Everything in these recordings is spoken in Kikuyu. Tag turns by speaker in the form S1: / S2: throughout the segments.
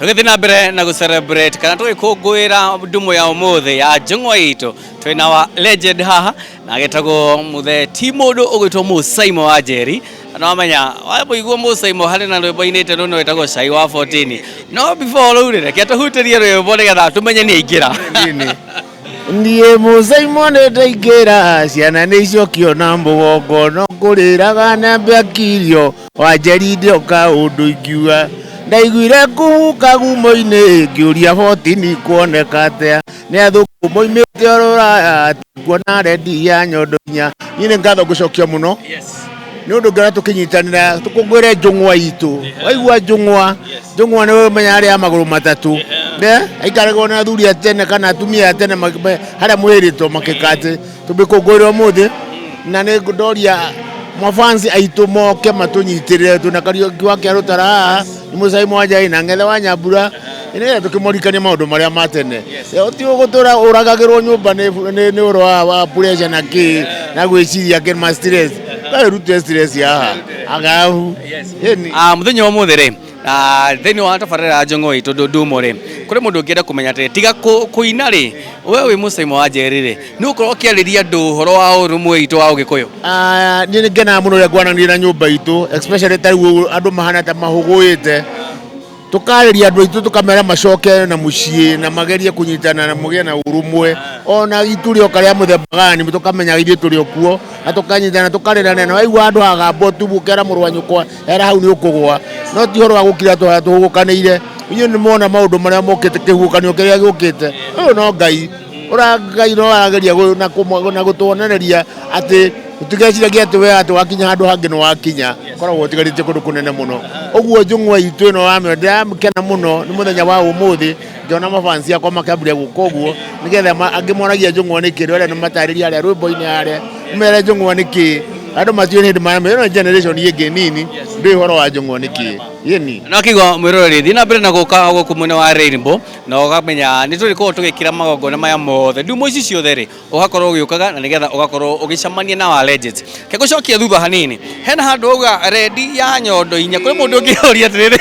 S1: Tũgĩthiĩ na mbere na gũ celebrate kana tũgĩkũngũĩra ndumo ya ũmũthĩ ya njũng'wa itũ. Twĩna wa legend haha na agetagwo Mũthee ti mũndũ ũgwĩtwo Mũsaimo wa Njeri. Na wamenya wamũigua Mũsaimo harĩ na rwĩmbo ainĩte rũno rwĩtagwo Cai wa 14. No before rũu rĩ, reke tũhutĩrie rwĩmbo nĩgetha tũmenye nĩ aingĩra.
S2: Niĩ Mũsaimo nĩ ndaingĩra, ciana nĩ icokio na mũgongo, no kũrĩraga na mbĩakirio. Wanjeri ndĩoka ũndũ ingiuga ndaiguire kuhuka gumo-inĩ ngĩũria botini kuoneka atĩa nĩ athũngũ moimĩte o rũraya kuona rendi ya nyondo inya. Niĩ nĩ ngatho ngũcokia mũno nĩ ũndũ ngĩona tũkĩnyitanĩra tũkũngũĩre njũng'wa itũ. Waigua njũng'wa, njũng'wa nĩ ũmenya arĩa a magũrũ matatũ. Aikaragwo na athuri a tene kana atumia a tene harĩa mwĩrĩtwo makĩka atĩ tũmĩkũngũĩre ũmũthĩ na nĩ ndoria mafansi aitũ moke matũnyitĩrĩre twĩna Kariũki wa Kĩarũtara haha nĩ Mũcai Mwanjai na Ng'ethe wa Nyambura nĩgetha tũkĩmũririkanie maũndũ marĩa ma tene ti ũgũtũra ũragagĩrwo nyũmba nĩ ũhoro wa pressure na kĩ na gwĩciria kĩ ma stress wĩrute stress haha agahu.
S1: Ah, mũthenya wa ũmũthĩ rĩ na thĩinĩ wa tabarĩra ya njong'o itũ Ndumo rĩ, kũrĩ mũndũ ũngĩenda kũmenya atĩrĩ, tiga kũina rĩ, we wĩ Mũsaimo wa Njeri rĩ, nĩ ũgũkorwo ũkĩarĩria andũ ũhoro wa ũrũmwe witũ wa Ũgĩkũyũ?
S2: Ah, niĩ nĩ ngenaga mũno rĩrĩa ngwaranĩria na nyũmba itũ especially ta rĩu andũ mahana ta mahũgũĩte tũkarĩria andũ aitũ tũkamera macoke na mũciĩ na magerie kũnyitana na mũgĩe na ũrũmwe ona itu rĩoka rĩa mũthemba gani tũkamenya ithuĩ tũrĩ o kuo na tũkanyitana tũkarĩrania na waigua handũ hagambwo tubu ũkera mũrũ wa nyũkwa era hau nĩ ũkũgwa no ti ũhoro wa gũkira tũhũgũkanĩire inyuĩ nĩ mwona maũndũ marĩa mokĩte kĩhuhũkanio kĩrĩa gĩũkĩte ũyũ no Ngai ũra Ngai no arageria na gũtuonereria atĩ ũtigeciragie atĩ we atĩ wakinya handũ hangĩ nĩ wakinya koragwo ũtigarĩtie kũndũ kũnene mũno ũguo njũng'wa itũ ĩno wamĩona ndĩrakena mũno nĩ mũthenya wa ũmũthĩ ngĩona mafansi akwa makĩambĩrĩria gũka ũguo nĩgetha angĩ moragia njũng'wa nĩ kĩ rĩu nĩ matarĩria harĩa rwĩmbo-inĩ harĩa mere njũng'wa nĩ kĩ andũ matiũĩ nĩ hĩndĩ maramenya ĩno generation ĩngĩ nini ndĩũĩ ũhoro wa njũng'wa nĩ kĩ ĩni.
S1: Na wakĩigua mwĩroreri thiĩ na mbere na gũka gũkũ mwena wa Rainbow na ũkamenya nĩ tũrĩkorwo tũgĩkĩra magongona maya mothe ndumo ici ciothe rĩ ũgakorwo ũgĩũkaga na nĩgetha ũgakorwo ũgĩcemania na wa legends. Reke ngũcokie thutha hanini hena handũ wauga rendi ya nyondo inya kũrĩ mũndũ ũngĩũria atĩrĩrĩ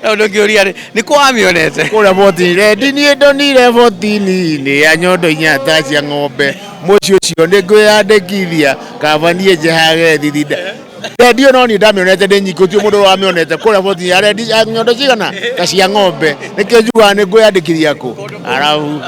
S1: hena mũndũ ũngĩũria rĩ nĩ kũ wamĩonete?
S2: Kũrĩa botini rendi niĩ ndonire botini nĩ ya nyondo inya ta cia ng'ombe mũciĩ ũcio nĩ ngwĩyandĩkithia kaba niĩ njehage thithinda rendi ĩyo no niĩ ndamĩonete ndĩ nyiki gũtirĩ mũndũ wamĩonete kũrĩa botini ya rendi ya nyondo cigana ta cia ng'ombe nĩkĩo njugaga nĩ ngwĩyandĩkithia kũ arabu.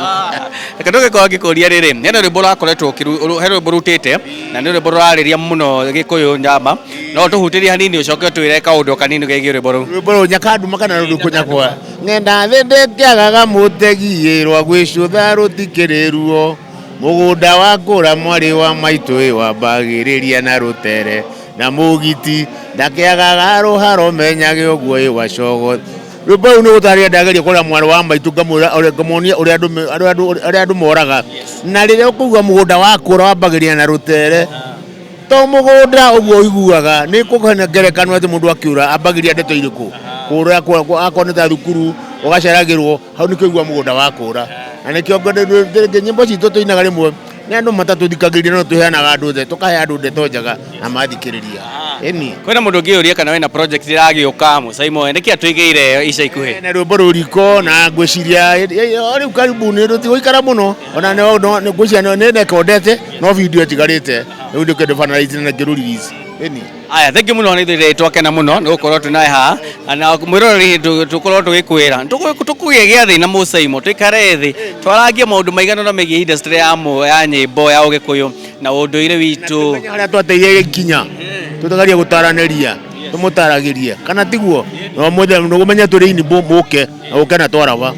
S1: Reke tũgĩkorwo ngĩkũria rĩrĩ hena rwĩmbo ũrakoretwo hena rwĩmbo ũrutĩte na nĩ rwĩmbo rũrarĩria mũno gĩkũyũ njamba no ũtũhutĩrie hanini ũcoke ũtwĩre kaũndũ kanini kegiĩ rwĩmbo rũu.
S2: Rwĩmbo rũu nyakanduma kana rũrĩkũ nyakwa ng'enda thĩ ndĩkĩagaga mũtegi rwa gwĩcũtha rũtikĩrĩ ruo Mũgũnda wakũra mwarĩ wa maitũ ĩ wambagĩrĩria na rũtere na mũgiti ndakĩagaga rũharo menyage ũguo ĩ wacogo. Rwĩmbo rũu nĩ gũtarĩria ndageria kũrera mwarĩ wa maitũ ngamwĩra ũrĩa ngamuonia ũrĩa andũ ũrĩa andũ ũrĩa andũ moraga na rĩrĩa ũkũigua mũgũnda wakũra wambagĩrĩria na rũtere to mũgũnda ũguo ũiguaga nĩ kũhena ngerekano atĩ mũndũ akĩũra ambagĩrĩria ndeto irĩkũ kũra akorwo nĩ ta thukuru ũgaceragĩrwo hau nĩkĩo ũiguaga mũgũnda wa kũra na nĩkĩo rĩngĩ nyĩmbo citũ tũinaga rĩmwe nĩ andũ matatũthikagĩrĩria no tũheanaga andũ othe tũkahe andũ ndeto njega na mathikĩrĩria ĩni.
S1: Kwĩna mũndũ ũngĩyũria kana wĩna project ĩragĩũka Mũsaimo nĩkĩ atũigĩire ica ikuhĩ?
S2: Na rwĩmbo rwĩ riko na ngwĩciria rĩu karibuni rũtigũikara mũno ona ngwĩciria nĩ rekondete no video ĩtigarĩte rĩu nĩkĩo ndĩ finalize na ngĩrũ release ĩni.
S1: Aya, thengiũ mũno nĩ ithuĩ twakena mũno nĩ gũkorwo twĩ nawe haha na mwĩroreri tũkorwo tũgĩkwĩra tũkũgĩa gĩathĩ na Mũsaimo tũikare thĩ twarangie maũndũ maigana ũna megiĩ industry ya ya nyĩmbo ya ũgĩkũyũ na ũndũire witũ.
S2: Harĩa twateire ikinya tũtagaria gũtaranĩria tũmũtaragĩrie kana tiguo no mũthe ũmenye tũrĩ ini mũke na ũke na twaraba.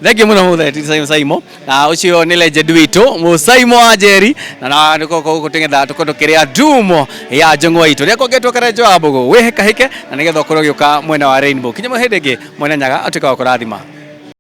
S1: Thengiũ mũno mũtheti Saimo na ũcio nĩ legend witũ Mũsaimo wa Njeri na na nĩgetha tũkorwo tũkĩrĩa ndumo ya njũng'wa itũ rĩa kũngĩ twekere Njoa Mbũgũ wĩhĩkahĩke na nĩgetha ũkorwo ũgĩũka mwena wa Rainbow kinya hĩndĩ ĩngĩ mwene nyaga atuĩka wa kũrathima.